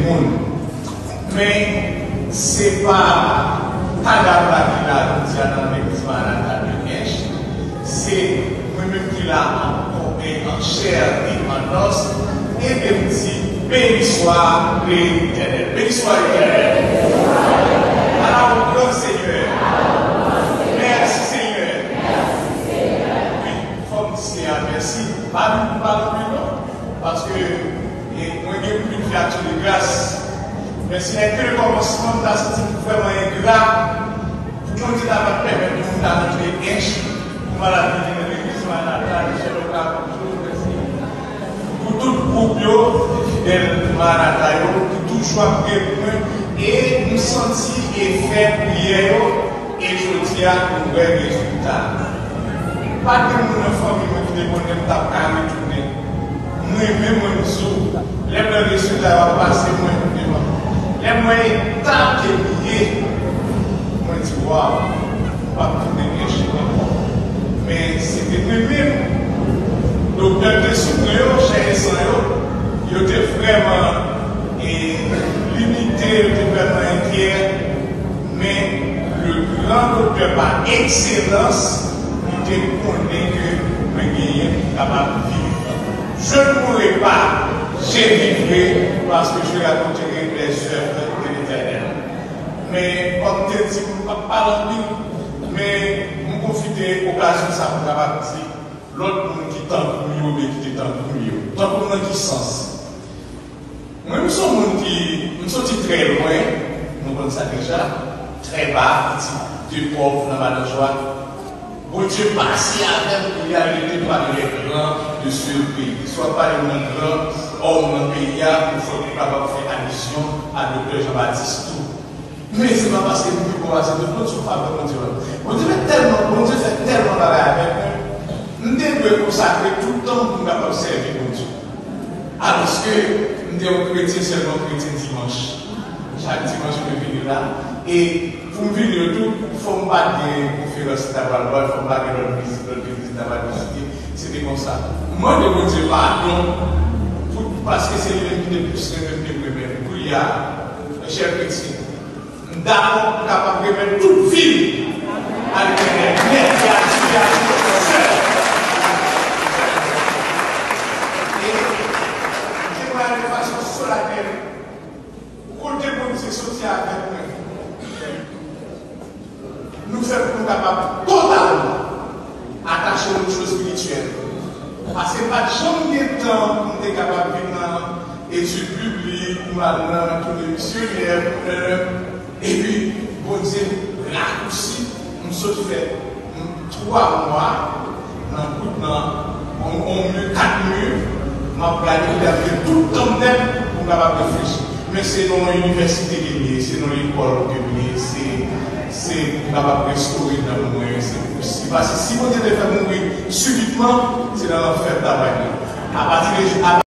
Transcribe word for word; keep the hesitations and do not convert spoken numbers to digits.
Moun. Men, se pa kadav la ki la jodi a nan legliz Maranata de Ench. Se mwen menm ki la an kò e an chè e an os. Ede m di, Béni soit l'Éternel. Béni soit l'Éternel. À la hauteur, Seigneur. Mèsi, Senyè. Wi, fò m di Senyè a mèsi. Pa vin pou m pale anpil, non. Paske, e, mwen gen pou vin fè aksyon de gras. Men si nan ke le kòmansman, m ta santi m vrèman engra pou Bondye ta pa t pèmèt pou m ta rantre ench, pou m al vini nan legliz Maranata, Michel Okafor, Joseph, pou tout gwoup yo, fidèl Maranata yo, ki toujou ap priye pou mwen, e m santi efè priyè yo, e jodi a, nou wè rezilta. Pa t gen moun nan fanmi mwen ki te konnen m t ap ka retounen. Mwen menm, mwen m di w, lè m wè rezilta yo ap pase mwen devan, lè m wè eta ke m ye, mwen di, waw, m p ap tounen gen chèn ankò. Men se te mwen menm, doktè te sou mwen yo, chè e san yo, yo te vrèman, e, limite, yo te vrèman enkyè. Men, le gran doktè pa ekselans, li te konnen ke mwen genyen pou m kapab viv. Je ne mourrai pas, je vivrai, parce que je raconterai les œuvres de l'Éternel. Men, kòm m te di, m p ap pale anpil, men m pwofite okazyon sa pou m kapab di lòt moun ki tankou m yo, oubyen ki te tankou m yo. Tankou m nan ki sans? Mwen, m se yon moun ki, m soti trè lwen, nou konn sa deja, trè ba, pitit de pòv nan Madanjwa. Bondye pase avè m pou li al rete pami lè gran de se peyi. Swa pale nan gran òm nan peyi a, pou fè, pou kapab fè alisyon a Doktè Jean Baptiste tou. Men se pa paske m pi bon pase tout moun, se yon favè Bondye ban m. Bondye fè tèlman, Bondye fè tèlman bagay avèk mwen. M te dwe konsakre tout tan m pou m kapab sèvi Bondye. Alòske m te yon kretyen, sèlman kretyen dimanch. Chak dimanch mwen vini la. E pou m vini yo tou, fò m pa t gen konferans ki ta pral bay, fò m pa gen lòt vizit, lòt legliz ki ta pral vizite. Se te konsa. M mande Bondye padon pou, paske se li menm ki te pouse mwen, menm te mwen menm. Kounye a, chè kretyen, m dakò pou m kapab remèt tout vi m a Letènèl. Nèt e asou, e asou sèl. E m temwaye de fason solatèl kote Bondye soti avèk mwen. Nou fè pou nou kapab totalman atache nou sou espirityèl. Paske pa t janm gen tan pou m te kapab vin nan etid biblik, pou m al nan toune misyonè, pou m, epi Bondye rakousi, m sot fè twa mwa nan bout nan on, on mi, kat mi, m ap gade, m ap gen tout tan m nèt pou m kapab reflechi. Men se nan yon inivèsite ke m ye, se nan lekòl ke m ye, se, se pou m kapab restore nanm mwen, se pou si, paske si Bondye te fè m mouri sibitman, se nan lanfè m t ap al ye. Apati de,